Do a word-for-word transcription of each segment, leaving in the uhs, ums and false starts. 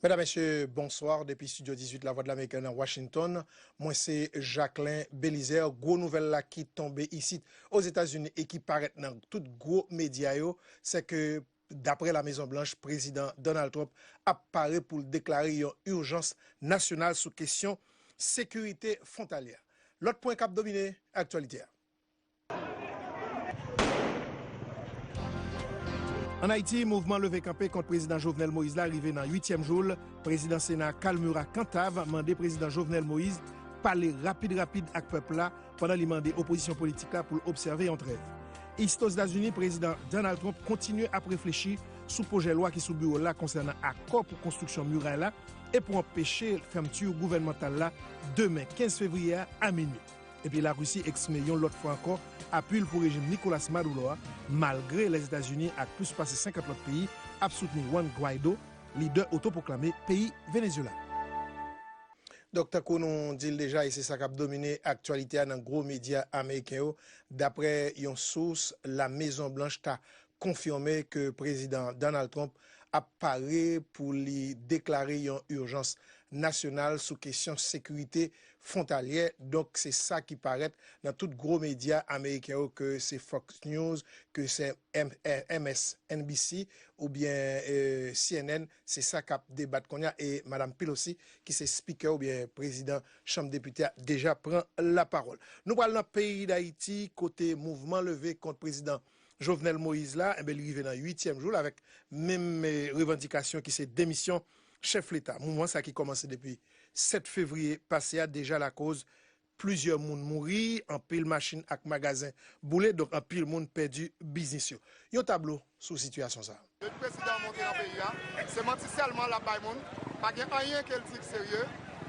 Medam, mesye, bonswa. Depi Estidyo dizuit Lavwadlamerik nan Washington, mwen se Jacquelin Belizaire. Gwo nouvèl la ki tonbe isit Ozetazini e ki parèt nan tout gwo medya yo, se ke, daprè Lamezon Blanch, Prezidan Donald Trump ap pare pou l deklare yon ijans nasyonal sou kesyon sekirite fwontalyè. Lòt pwen k ap domine aktyalite a. Ann Ayiti, mouvman leve kanpe kont Prezidan Jovenel Moïse la rive nan uityèm jou l. Prezidan Sena Carl Murat Cantave mande Prezidan Jovenel Moïse pale rapid rapid ak pèp la pandan li mande opozisyon politik la pou l obsève yon trèv. Isit Ozetazini, Prezidan Donald Trump kontinye ap reflechi sou pwojè lwa ki sou biwo l la konsènan akò pou konstriksyon miray la e pou anpeche fèmti gouvènmantal la demen, kenz fevriye a, a minui. Epi Larisi eksprime yon lòt fwa ankò apui l pou rejim Nicolas Maduro a, malgre Lèzetazini ak plis pase senkant lòt peyi ap soutni Juan Guaido, lidè otopwoklame peyi Venezuela. Donk, tankou nou di l deja, e se sa k ap domine aktyalite a nan gwo medya ameriken yo, daprè yon sous, Lamezon Blanch ta konfime ke Prezidan Donald Trump ap pare pou li deklare yon ijans nasyonal sou kesyon sekirite fwontalyè. Donk, se sa ki parèt nan tout gwo medya ameriken yo, ke se Fox News, ke se M-, M S N B C oubyen, e, C N N, se sa k ap debat kounye a, e Madam Pelosi, ki se spikè oubyen prezidan Chanm Depite a, deja pran lapawòl. Nou pral nan peyi Dayiti, kote mouvman leve kont Prezidan Jovenel Moïse la, enben, li rive nan uityèm jou l avèk menm, e, revandikasyon ki se demisyon chèf Leta. Mouvman sa ki kòmanse depi sèt fevriye pase a deja lakoz plizyè moun mouri, anpil machin ak magazen boule, donk anpil moun pèdi biznis yo. Yon tablo sou sitiyasyon sa a. Depi prezidan an monte nan peyi a, se manti sèlman l ap bay moun. Pa gen anyen ke l di k serye.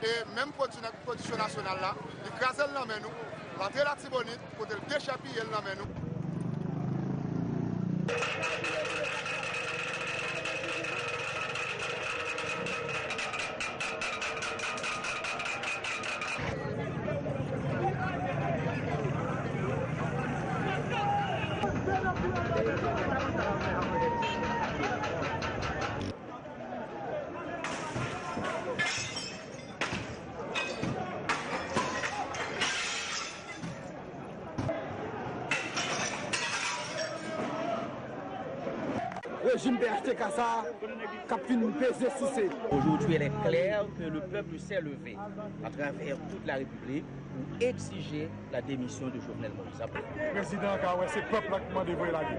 E menm pwodui-, pwodiksyon nasyonal la, li kraze l nan men nou. L antre Latibonit, kote l dechèpiye l nan men nou. Rejim P H T K sa a k ap fin peze souse. Aujourd'hui, il est clair que le peuple s'est levé à travers toute la République pour exiger la démission de Jovenel Moïse. Prezidan an ka wè se pèp la ki mande voye lage.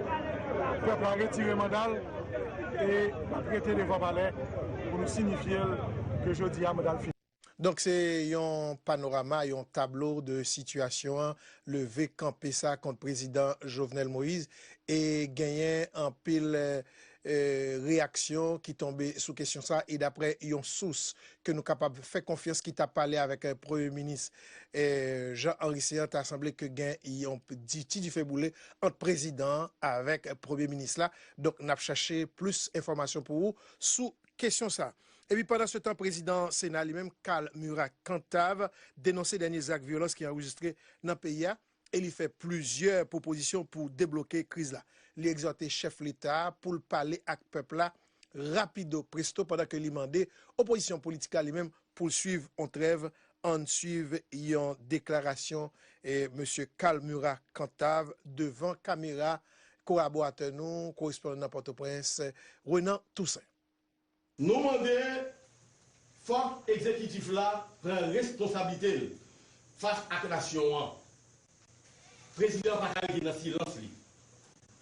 Pèp la retire manda l e l ap rete devan palè pou nou siyifye l ke jodi a manda l fini. Donk, se yon panorama, yon tablo de sitiyasyon an, leve kanpe sa kont Prezidan Jovenel Moïse, e genyen anpil, e, e, reyaksyon ki tonbe sou kesyon sa, e daprè yon sous ke nou kapab fè konfyans ki t ap pale avèk, e, Premye Minis, e, Jean Henry Céant, ta sanble ke gen yon di-, ti dife boule ant prezidan an avèk Premye Minis la. Donk, n ap chache plis enfòmasyon pou ou sou kesyon sa. Epi pandan se tan, prezidan Sena li menm, Carl Murat Cantave, denonse dènye zak vyolans ki anrejistre nan peyi a e li fè plizyè pwopozisyon pou debloke kriz la. Li egzòte chèf Leta a pou l pale ak pèp la rapido presto pandan ke li mande opozisyon politik la li menm pou l swiv yon trèv. Ann swiv yon deklarasyon, e, mesye Carl Murat Cantave devan kamera kolaboratè nou, korespondan nan Pòtoprens, Renan Toussaint. Nou mande fòk egzekitif la pran responsablite l fas ak nasyon an. Prezidan an pa ka rete nan silans li.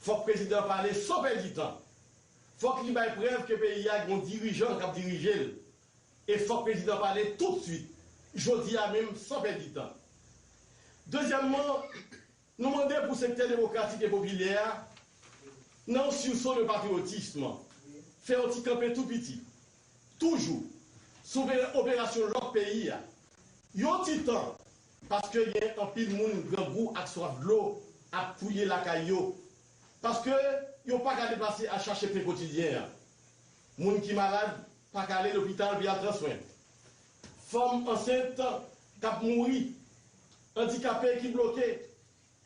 Fòk prezidan an pale san pèdi tan. Fòk li bay prèv ke peyi a gen yon dirijan k ap dirije l. E fòk prezidan an pale toutswit, jodi a menm, san pèdi tan. Dezyèmman, nou mande pou sektè demokratik e popilè a, nan yon siso de patriyotism, fè yon ti kanpe tou piti, toujou, sou operasyon lòk peyi a. Yon ti tan, paske gen anpil moun grangou ak swaf dlo ap fouye lakay yo, paske yo pa ka deplase al chache pen kotidyen an. Moun ki malad pa ka ale lopital pou y al pran swen. Fanm ansent k ap mouri, andikape ki bloke,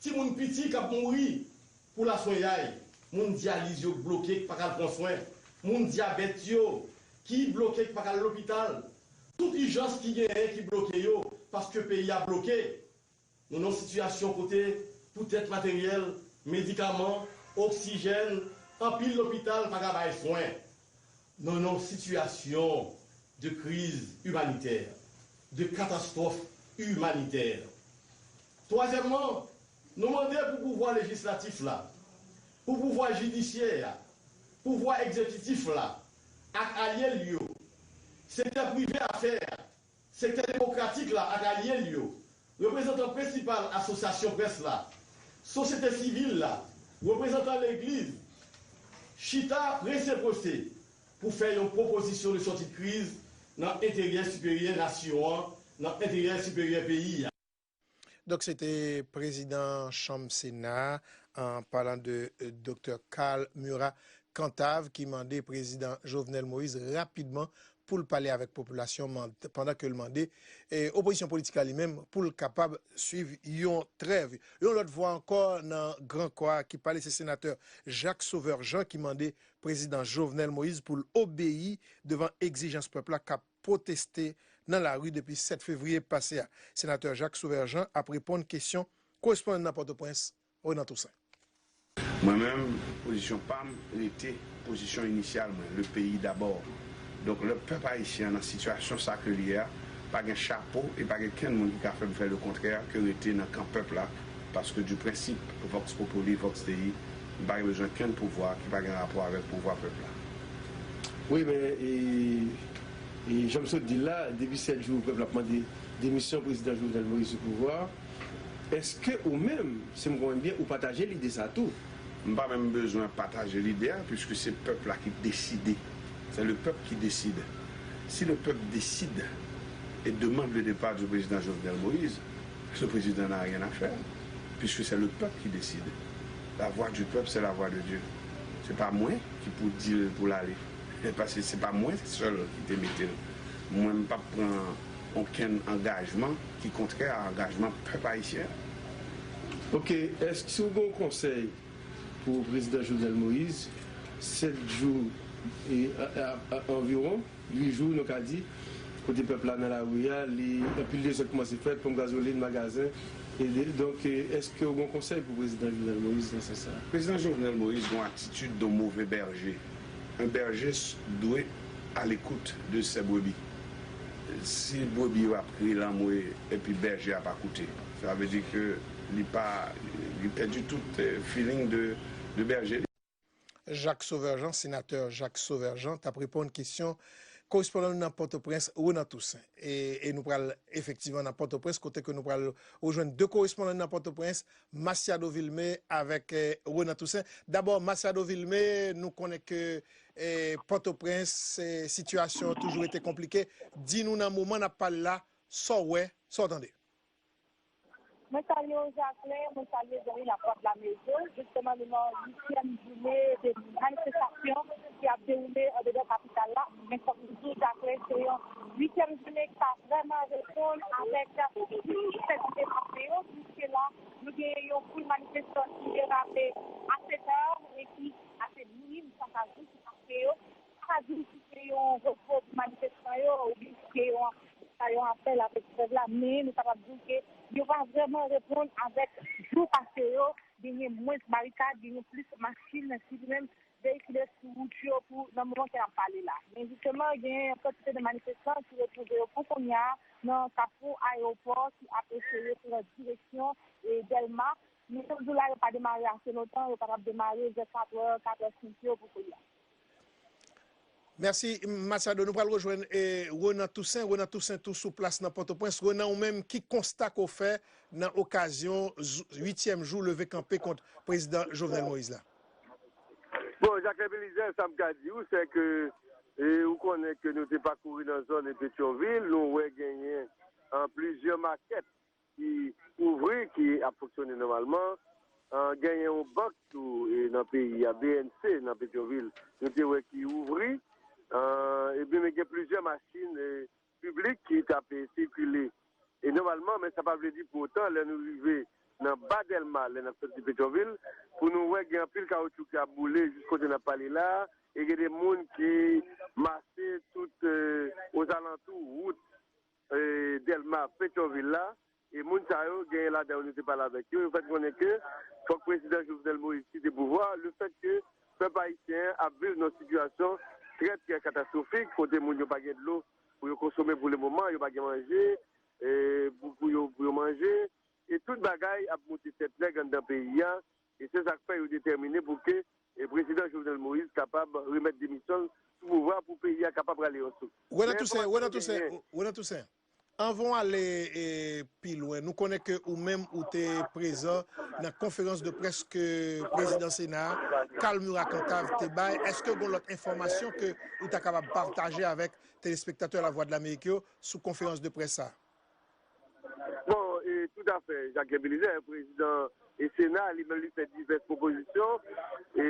timoun piti k ap mouri pou laswenyay, moun dyaliz yo bloke k pa ka al pran swen, moun dyabèt yo ki bloke, ki pa ka al lopital. Tout ijans ki genyen ki bloke yo, paske peyi a bloke. Nou nan yon sitiyasyon kote, poutèt materyèl, medikaman, oksijèn, anpil lopital pa ka bay swen. Nou nan yon sitiyasyon de kriz imanitè, de katastwòf imanitè. Twazyèmman, nou mande pou pouvwa lejislatif la, pou pouvwa jidisyè a, pouvwa egzekitif la ak alye l yo, sektè prive afè a, sektè demokratik la ak alye l yo, reprezantan prensipal asosyasyon près la, sosyete sivil la, reprezantan legliz, chita prese prese pou fè yon pwopozisyon de sòti de kriz nan enterè siperyè nasyon an, nan enterè siperyè peyi a. Donk, se te prezidan Chanm Sena a, an palan de Doktè Carl Murat Cantave, ki mande prezidan Jovenel Moïse rapidman pou l pale avèk popilasyon pandan ke l mande e, opozisyon politik la li menm pou l kapab swiv yon trèv. Yon lòt vwa ankò nan Gran Kò a ki pale se senatè Jacques Sauveur Jean ki mande prezidan Jovenel Moïse pou l obeyi devan egzijans pèp la k ap pwoteste nan lari depi sèt fevriye pase a. Senatè Jacques Sauveur Jean ap reponn kesyon korespondan n nan Pòtoprens, Renan Toussaint. Mwen menm, pozisyon pa m rete pozisyon inisyal mwen, le pays d'abord. Donk lè pèp ayisyen an nan sitiyasyon sa ke l ye a, pa gen chapo e pa gen kenn moun ki ka fè m fè lekontrè ke rete nan kan pèp la, paske du principe vox populi vox dei, m pa gen bezwen kenn pouvwa ki pa gen rapò avèk pouvwa pèp la. Wi, men e, e, jan m sot di l la, depi sèt jou pèp la ap mande demisyon prezidan Jovenel Moïse sou pouvwa, èske ou menm, si m konprann byen, ou pataje lide sa tou? M pa menm bezwen pataje lide a, puiske se pèp la ki deside. C'est le peuple qui décide. Si le peuple décide et demande le départ du président Jovenel Moïse, le président n'a rien à faire, puisque c'est le peuple qui décide. La voix du peuple, c'est la voix de Dieu. Se pa mwen ki pou di l pou l ale. Paske se pa mwen sèl ki te mete l. Mwen, m p ap pran okenn angajman ki kontrè a angajman pèp ayisyen an. Ok, èske si w gen yon konsèy pou prezidan Jovenel Moïse, sèt jou e, a, a, a, anviwon, uit jou, nou ka di, kote pèp la nan lari a, li, anpil dezòd kòmanse fèt, ponp gazolin, magazen, e de, donk, e, èske w gen yon konsèy pou prezidan Jovenel Moïse nan sans sa? Prezidan Jovenel Moïse gen yon atitid de mauvais berger. Un berger s- doit à l'écoute de ses brebis. Si brebi yo ap kriye lanmwe epi bèje a pa koute, sa vle di ke li pa, li pèdi tout eh, feeling de, de bèje li. Jacques Sauveur Jean, senatè Jacques Sauveur Jean, t ap reponn kesyon korespondan nou nan Pòtoprens, Renan Toussaint. E, e nou pral efektivman nan Pòtoprens, kote ke nou pral rejwenn de korespondan nou nan Pòtoprens, Masiado Vilmé avèk eh, Renan Toussaint. Dabò, Masiado Vilmé, nou konnen ke eh, Pòtoprens, eh, sitiyasyon an toujou rete konplike. Di nou nan moman n ap pale la, sa w wè, sa w tande? Mwen salye w Jacquelin, mwen salye zanmi n ap wad la mezo. Jisteman nou nan uityèm jounen de manifestasyon ki ap dewoule andedan kapital la. Men fòk nou di w Jacquelin se yon uityèm jounen ki pa vrèman reponn avèk tout sèkirite ap fè yo. Jiske la nou genyen yon foul manifestan ki derape a sèt è e ki ase minm sa ka di ki ap fè yo. Sa di w si se yon repo pou manifestan yo oubyen si se yon sa yon apèl avèk trèv la, men nou kapab di w ke yo pa vrèman reponn avèk jou pase yo, genyen mwens barikad, genyen plis machin ki li menm veyikile sou wout yo pou nan moman ke n ap pale la. Men jisteman, genyen yon kantite de manifestan ki retwouve yo pou kounye a nan kafou ayewopò ki ap eseye pran direksyon e Dèlma. Men jan m di w la, yo pa demare ase lontan, yo kapab demare vè katrè, katrè senk yo pou kounye a. Mèsi, Machado. Nou pral rejwenn eh, Renan Toussaint. Renan Toussaint tou sou plas nan Pòtoprens. Renan, ou menm, ki konsta ke w fè nan okazyon uityèm jou leve kanpe kont prezidan Jovenel Moïse la? Bon, Jacques Belizaire, sa m ka di w, se ke e, ou konnen ke nou te pakouri nan zòn Petyonvil, nou wè genyen an plizyè makèt ki ouvri, ki ap fonksyone nòmalman. Genyen yon bank tou nan peyi a, B N C, nan Petyonvil, nou te wè ki ouvri. Ebyen, men gen plizyè machin piblik ki t ap sikile nòmalman, men sa pa vle di pou otan, lè nou rive nan Ba Dèlma, lè n ap soti Petyonvil, pou nou wè gen anpil kawotchou ki ap boule jis kote n ap pale la a. e gen de moun ki mache tout, eh, ozalantou wout, eh, Dèlma, Petyonvil la. E moun sa yo, genyen ladan yo nou te pale avèk yo, yo fè konnen ke fòk prezidan Jovenel Moïse kite pouvwa, lefètke pèp ayisyen an ap viv nan yon sitiyasyon trè, trè katastwofik, kote moun yo pa gen dlo pou yo konsome pou le moman, yo pa gen manje, eh, pou, pou yo, pou yo manje, e tout bagay ap moute tèt nèg anndan peyi a, e se sa k fè yo detèmine pou ke, eh, prezidan Jovenel Moïse kapab remèt demisyon l sou pouvwa pou peyi a kapab rale yon souf. Renan Toussaint, Renan Toussaint, Renan Toussaint, anvan w ale, eh, pi lwen, nou konnen ke ou menm ou te prezan nan konferans de près ke prezidan Sena a, Carl Murat Cantave, te bay. Èske gen lòt enfòmasyon ke ou ta kapab pataje avèk telespektatè Lavwadlamerik yo sou konferans de près sa? Bon, e, toutafè, Jacques Belizaire, prezidan e Sena, li menm li fè divès pwopozisyon. E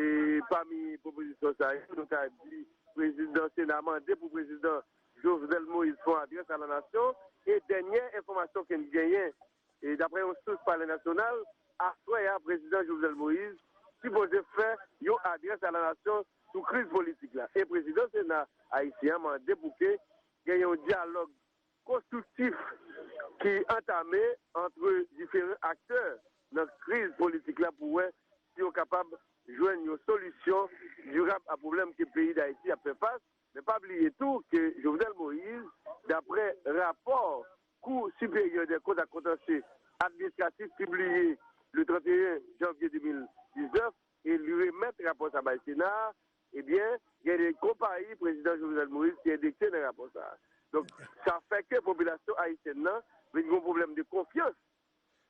pami pwopozisyon sa yo, nou ka di prezidan Sena mande pou prezidan Jovenel Moïse fè yon adrès a la nasyon. E dènyè enfòmasyon ke n genyen, e daprè yon sous Palè Nasyonal, aswè a, prezidan Jovenel Moïse sipoze fè yon adrès a la nasyon sou kriz politik la. E prezidan Sena ayisyen an mande pou ke gen yon dyalòg konstriktif ki antame ant diferan aktè nan kriz politik la pou wè si yo kapab jwenn yon solisyon dirab a pwoblèm ke peyi Dayiti ap fè fas. Men pa bliye tou ke Jovenel Moïse, daprè rapò Kou Siperyè dè Kont ak Kontansye Administratif pibliye le trannteyen janvye de mil diznèf, e li remèt rapò sa bay Sena a, ebyen, gen de konpayi prezidan Jovenel Moïse ki endekse nan rapò sa a. Donk, sa fè ke popilasyon ayisyèn nan vin gen yon pwoblèm de konfyans,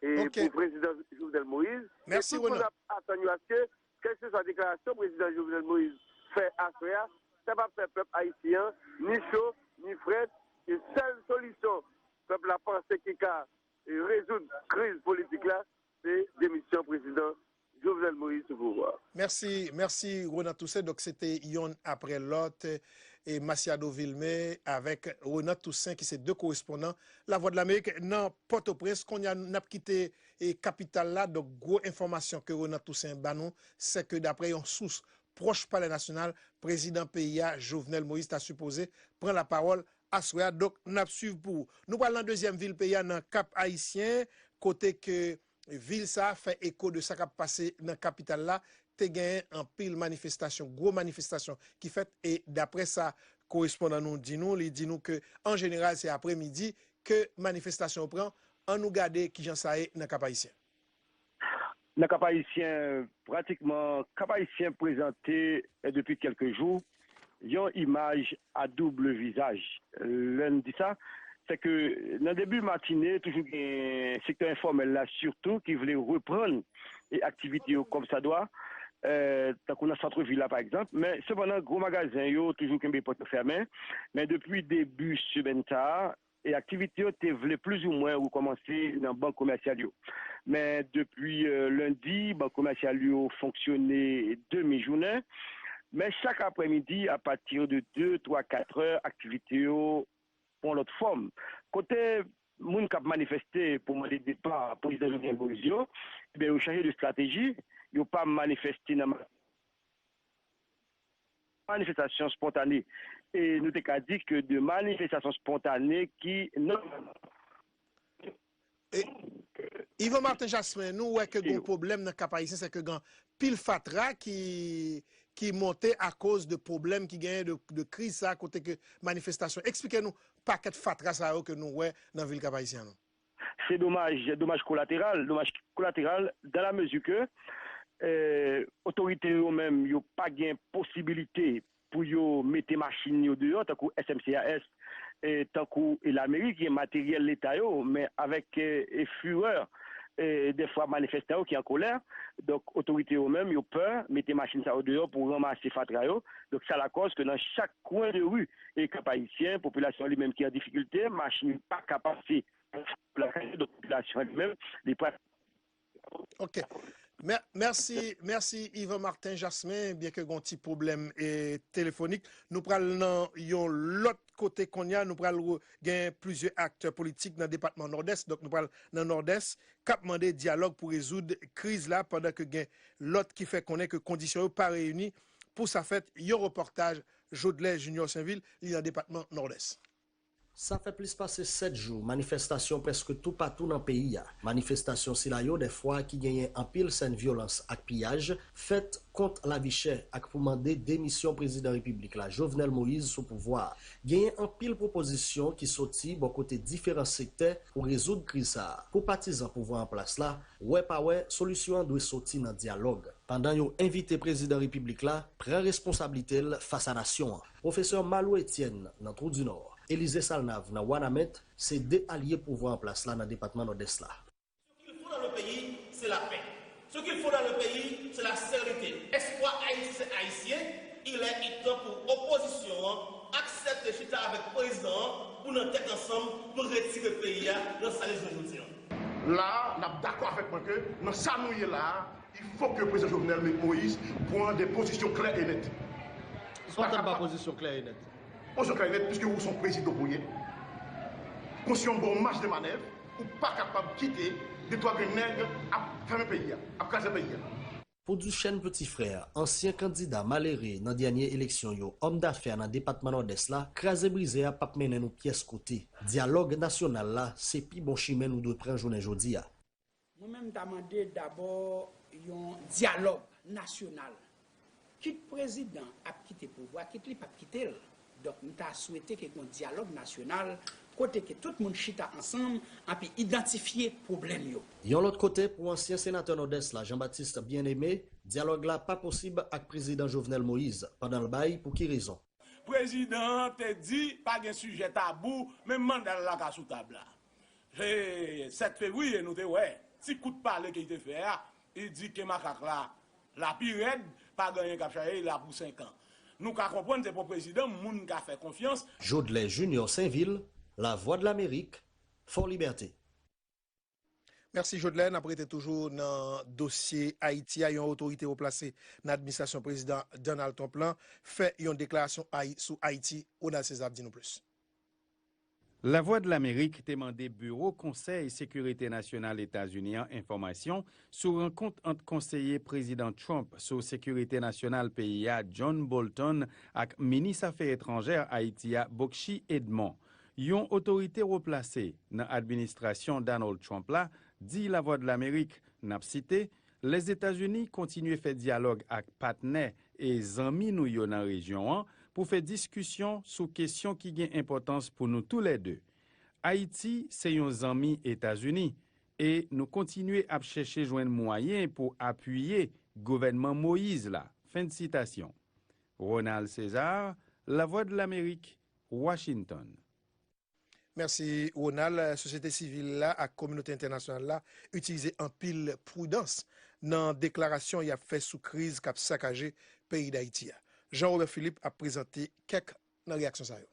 e, pou prezidan Jovenel Moïse. E tout moun ap atann yo aske, kèlkeswa deklarasyon prezidan Jovenel Moïse fè aswè a, sa p ap fè pèp ayisyen an ni cho, ni frèt, e sèl solisyon pèp la panse ki ka, e, rezoud kriz politik la, se demisyon prezidan Jovenel Moïse sou pouvwa a. Mèsi, mèsi Renan Toussaint. Donk, se te yonn aprè lòt, e Masiado Vilmé avèk Renan Toussaint, ki se de korespondan Lavwadlamerik nan Pòtoprens. Kounye a, n ap kite, e, kapital la. Donk, gwo enfòmasyon ke Renan Toussaint ba nou, se ke daprè yon sous pwòch Palè Nasyonal, prezidan peyi a, Jovenel Moïse, ta sipoze pran lapawòl aswè a. Donk, n ap swiv pou ou. Nou pral nan dezyèm vil peyi a, nan Kap Ayisyen, kote ke vil sa a fè eko de sa k ap pase nan kapital la. Te genyen anpil manifestasyon, gwo manifestasyon ki fèt, e daprè sa korespondan nou di nou, li di nou ke an jeneral se aprèmidi ke manifestasyon yo pran. Ann nou gade kijan sa ye nan Kap Ayisyen. Nan Kap Ayisyen, pratikman, Kap Ayisyen prezante, eh, depi kèlke jou yon imaj a doub vizaj. Lè n di sa, se ke nan debi matine, toujou gen sektè enfòmèl la, sitou, ki vle reprann, e, aktivite yo kòmsadwa, eh, tankou nan sant vil la, pa egzanp. Men, sepandan, gwo magazen yo toujou kenbe pòt yo fèmen. Men depi debi semèn sa a, e aktivite yo te vle plizoumwen rekòmanse nan bank komèsyal yo. Men depi, eh, lendi, bank komèsyal yo fonksyone demi jounen. Men chak aprèmidi, apati de de, twa, katrè, aktivite yo pran lòt fòm. Kote moun k ap manifeste pou mande depa prezidan Jovenel Moïse yo, ebyen, yo chanje de estrateji, yo pa manifeste nan ma-, manifestasyon spontane. E nou te ka di ke de manifestasyon spontane ki, nòmalman, E, Yvan Martin Jasmin, nou wè ke gen yon pwoblèm nan Kap Ayisyen, se ke gen pil fatra ki, ki monte akoz de pwoblèm ki genyen de, de kriz sa, kote ke manifestasyon. Eksplike nou pakèt fatra sa yo ke nou wè nan vil Kap Ayisyen an non. Se domaj, domaj kolateral, domaj kolateral, dans la mesure que, eh, otorite yo menm, yo pa gen posibilite pou yo mete machin yo deyò, tankou S M C A S, eh, tankou, eh, lameri ki gen materyèl leta yo, men avèk, eh, eh, furè, eh, dèfwa manifestan yo ki an kolè, donk, otorite yo menm, yo pè mete machin sa yo deyò pou ranmase fatra yo. Donk, sa lakòz ke nan chak kwen de ri, eh, Kap Ayisyen, popilasyon li menm ki an difikilte, machin yo pa ka pase lakay yo, donk, popilasyon li menm, li pral Ok. Mè-, mèsi, mèsi Yvan Martin Jasmin, byen ke gen yon ti pwoblèm, eh, telefonik. Nou pral nan yon lòt kote kounye a, nou pral re-, gen plizyè aktè politik nan depatman Nòdès, donk nou pral nan Nòdès, k ap mande dyalòg pou rezoud kriz la, pandan ke gen lòt ki fè konnen ke kondisyon yo pa reyini pou sa fèt, yon repòtaj Jodlè Junior Sainvil, li nan depatman Nòdès. Sa fè plis pase sèt jou manifestasyon prèske toupatou nan peyi a. Manifestasyon sila yo, dèfwa ki genyen anpil sèn vyolans ak piyaj, fèt kont lavi chè ak pou mande demisyon prezidan repiblik la, Jovenel Moïse, sou pouvwa a. Genyen anpil pwopozisyon ki soti bò kote diferan sektè pou rezoud kriz sa a. Pou patizan pouvwa an plas la, wè pa wè, solisyon an dwe soti nan dyalòg. Pandan yo envite prezidan repiblik la pran responsablite l fas a nasyon an. Pwofesè Malo Etienne nan Twou di Nò, Elize Salnav nan Wanament, se de alye pouvwa an plas la nan depatman Nòdès la. Ce qu'il faut dans le pays, c'est la paix. Ce qu'il faut dans le pays, c'est la sérénité. Espoir Haïti, c'est haïtien. Il est temps pour opposition, hein, aksepte chita avèk prezidan an pou nan tèt ansanm pou retire peyi a nan sa li ye jodi an. La, n ap dakò avèk mwen ke nan sa nou ye la, il faut que prezidan Jovenel Moïse pran de pozisyon klè e nèt. Sa w atann pa pozisyon klè e nèt? Pozisyon klè e nèt, piske ou se yon prezidan pou ye. Konsi yon bon mach de manèv, ou pa kapab kite de twa grenn nèg ap fèmen peyi a, ap kraze peyi a. Pou Duchesne Petit Frère, ansyen kandida malere nan dènye eleksyon yo, òm dafè nan depatman Nòdès la, kraze brize a p ap mennen nou pyès kote. Dyalòg nasyonal la, se pi bon chimen nou dwe pran jounen jodi a. Mwen menm, m ta mande dabò yon dyalòg nasyonal. Kit prezidan ap kite pouvwa, kit li p ap kite l. Donk, m ta swete ke gen yon dyalòg nasyonal kote ke tout moun chita ansanm anpi idantifye pwoblèm yo. Yon lòt kote, pou ansyen senatè Nòdès la, Jean Baptiste Bien-Aimé, dyalòg la pa posib ak prezidan Jovenel Moïse, pandan l bay pou ki rezon. Prezidan an te di pa gen sijè tabou, menm manda l la ka sou tab la. E, sèt fevriye, nou te wè ti kout pale ke l te fè a, li di ke makak la, la pi rèd, pa gen anyen k ap chaje, li la pou senk an. Nou ka konprann se pa prezidan moun ka fè konfyans. Jodlè Junior Sainvil, Lavwadlamerik, Fòlibète. Mèsi Jodlè, n ap rete toujou nan dosye Ayiti a. Yon otorite wo plase nan administrasyon prezidan Donald Trump lan fè yon deklarasyon Ayi-, sou Ayiti. Ronald César ap di nou plis. Lavwadlamerik te mande Biwo Konsèy Sekirite Nasyonal Etazini an enfòmasyon sou rankont ant konseye Prezidan Trump sou sekirite nasyonal peyi a, John Bolton, ak minis afè etranjè Ayiti a, Bocchit Edmond. Yon otorite wo plase nan administrasyon Donald Trump la di Lavwadlamerik, n ap site, Lèzetazini kontinye fè dyalòg ak patnè e zanmi nou yo nan rejyon an pou fè diskisyon sou kesyon ki gen enpòtans pou nou toulède. Ayiti se yon zanmi Etazini e nou kontinye ap chèche jwenn mwayen pou apiye gouvènman Moyiz la. Fen de sitasyon. Ronald César, Lavwadlamerik, Washington. Mèsi, Ronald. Sosyete sivil la ak kominote entènasyonal la itilize anpil pridans nan deklarasyon y ap fè sou kriz k ap sakaje peyi Dayiti a. Jean Robert Philippe ap prezante kèk nan reyaksyon sa yo.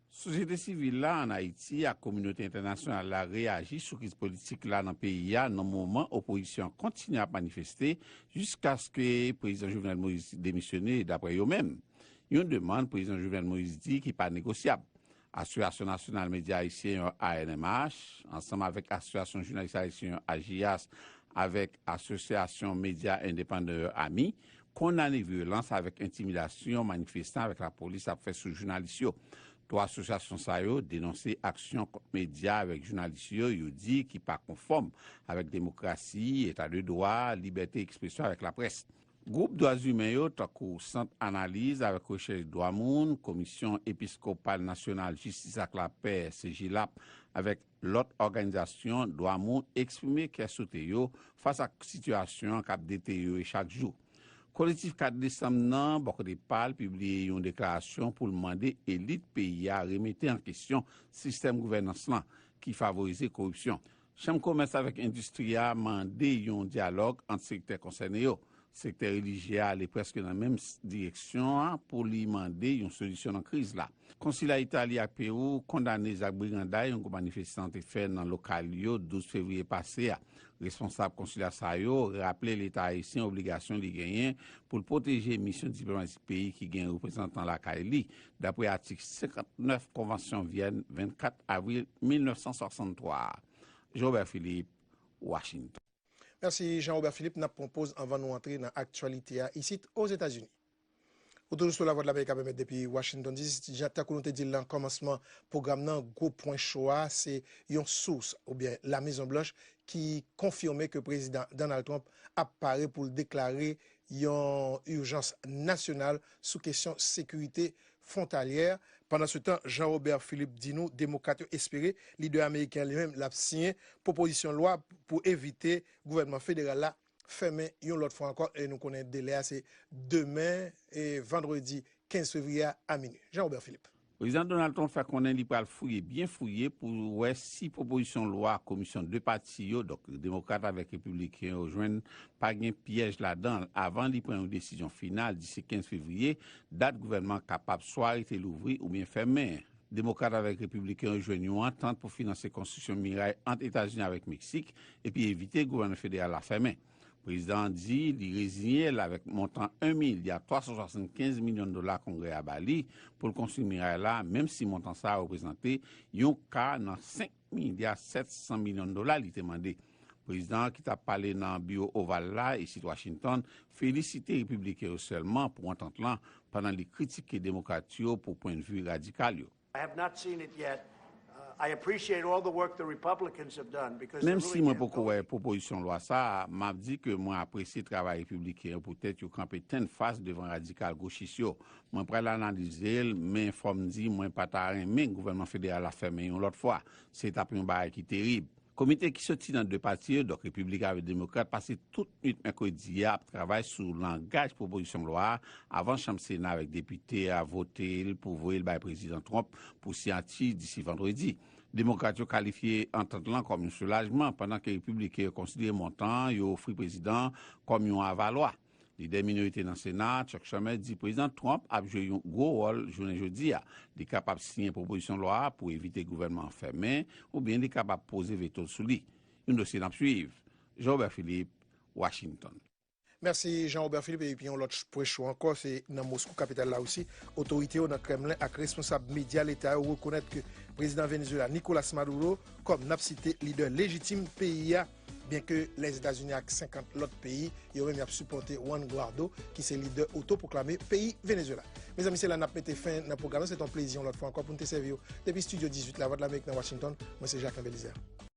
Sosyete sivil la ann Ayiti ak kominote entènasyonal la reyaji sou kriz politik la nan peyi a nan moman opozisyon an kontinye ap manifeste jiskaske Prezidan Jovenel Moïse demisyone, dapre yo menm. Yon demann Prezidan Jovenel Moïse di ki pa negosyab. Asosyasyon Nasyonal Medya Ayisyen yo, A N M H, ansanm avèk Asosyasyon Jounalis Ayisyen yo, A J I A S, avèk Asosyasyon Medya Endepandan yo, A M I, kondane vyolans avèk entimidasyon manifestan avèk lapolis ap fè sou jounalis yo. Twa asosyasyon sa yo denonse aksyon kont medya avèk jounalis yo, yo di ki pa konfòm avèk demokrasi, eta de dwa, libète ekspresyon avèk laprès. Gwoup dwa imen yo, tankou Sant Analiz avèk Rechèch Dwa Moun, Komisyon Episkopal Nasyonal Jistis ak Lapè, C J lap, avèk lòt òganizasyon dwa moun eksprime kè sote yo fas ak sitiyasyon an k ap deteryore chak jou. Kolektif kat desanm nan, bò kote pa l, pibliye yon deklarasyon pou l mande elit peyi a remete an kesyon sistèm gouvènans lan, ki favorize koripsyon. Chanm Komès avèk Endistri a mande yon dyalòg ant sektè konsène yo. Sektè relijye a ale prèske nan menm s-, direksyon an pou li mande yon solisyon nan kriz la. Konsila Itali ak Pewou kondane zak briganday yon gwoup manifestan te fè nan lokal yo douz fevriye pase a. Responsab konsila sa yo raple Leta ayisyen obligasyon li genyen pou l pwoteje misyon diplomatik peyi ki gen reprezantan lakay li, dapre atik senkantnèf Konvansyon Vyèn vennkat avril mil nèf san swasanntwa a. Jean Robert Philippe, Washington. Mèsi Jean Robert Philippe. N ap pran poz anvan nou antre nan aktyalite a isit Ozetazini. Ou toujou sou Lavwadlamerik ap emèt depi Washington D C. Jan, tankou nou te di l nan kòmansman pwogram nan, gwo pwen cho a, se yon sous oubyen Lamezonblanch ki konfime ke Prezidan Donald Trump ap pare pou l deklare yon ijans nasyonal sou kesyon sekirite fwontalyè. Pandansetan, Jean Robert Philippe di nou demokrat yo espere lidè ameriken an li menm l ap siyen pwopozisyon lwa pou evite gouvènman federal la fèmen yon lòt fwa ankò, e nou konnen delè a se demen, e vandredi kenz fevriye a, a minui. Jean Robert Philippe. Prezidan Donald Trump fè konnen li pral fouye byen fouye pou wè si pwopozisyon lwa komisyon de pati yo, donk demokrat avèk repibliken yo, jwenn pa gen pyèj ladan l avan li pran yon desizyon final disi kenz fevriye, dat gouvènman kapab swa rete louvri oubyen fèmen. Demokrat avèk repibliken yo jwenn yon antant pou finanse konstriksyon miray ant Etazini avèk Meksik epi evite gouvènman federal la fèmen. Prezidan an di li reziyen l avèk montan en milya twa san swasannkenz milyon dola Kongrè a ba li pou l konstwi miray la, menm si montan sa a reprezante yon ka nan senk milya sèt san milyon dola li te mande. Prezidan an, ki t ap pale nan biwo Oval la isit Washington, felisite repibliken yo sèlman pou antant lan, pandan li kritike demokrat yo pou pwennvi radikal yo. I have not seen it yet. Uh, I appreciate all the work the Republicans have done because they're Menm si really mwen poko wè pwopozisyon lwa sa a, m ap di ke mwen apresye travay repibliken yo poutèt yo kanpe tennfas devan radikal gochis yo. Mwen pral analize l, men fò m di mwen pa ta renmen gouvènman federal la fèmen yon lòt fwa. Se t ap yon bagay ki terib. Komite ki soti nan de pati yo, donk Repibliken avèk Demokrat, pase tout nwit mèkredi a ap travay sou langaj pwopozisyon lwa a avan chanm Sena avèk depite a vote l pou voye l bay Prezidan Trump pou siyati disi vandredi. Demokrat yo kalifye antant lan kòm yon soulajman, pandan ke Repibliken yo konsidere montan yo ofri prezidan an kòm yon avalwa. Lidè minorite nan Sena a, Chuck Schumer, di Prezidan Trump ap jwe yon gwo wòl jounen jodi a. Li kapab siyen pwopozisyon lwa a pou evite gouvènman an fèmen, oubyen li kapab poze veto l sou li. Yon dosye n ap swiv. Jean Robert Philippe, Washington. Mèsi Jean Robert Philippe. Epi yon lòt pwen cho ankò, se nan Moskou, kapital Larisi. Otorite yo nan Kremlen ak responsab medya leta yo rekonèt ke prezidan Venezuela Nicolas Maduro, kòm n ap site, lidè lejitim peyi a, byenke Lèzetazini ak senkant lòt peyi, yo menm y ap sipòte Juan Guaido, ki se lidè otopwoklame peyi Venezuela. Mezanmi, se la n ap mete fen nan pwogram nan. Se t on plezi yon lòt fwa ankò pou n te sèvi w depi estidyo dizuit Lavwadlamerik nan Washington. Mwen se Jacquelin Belizaire.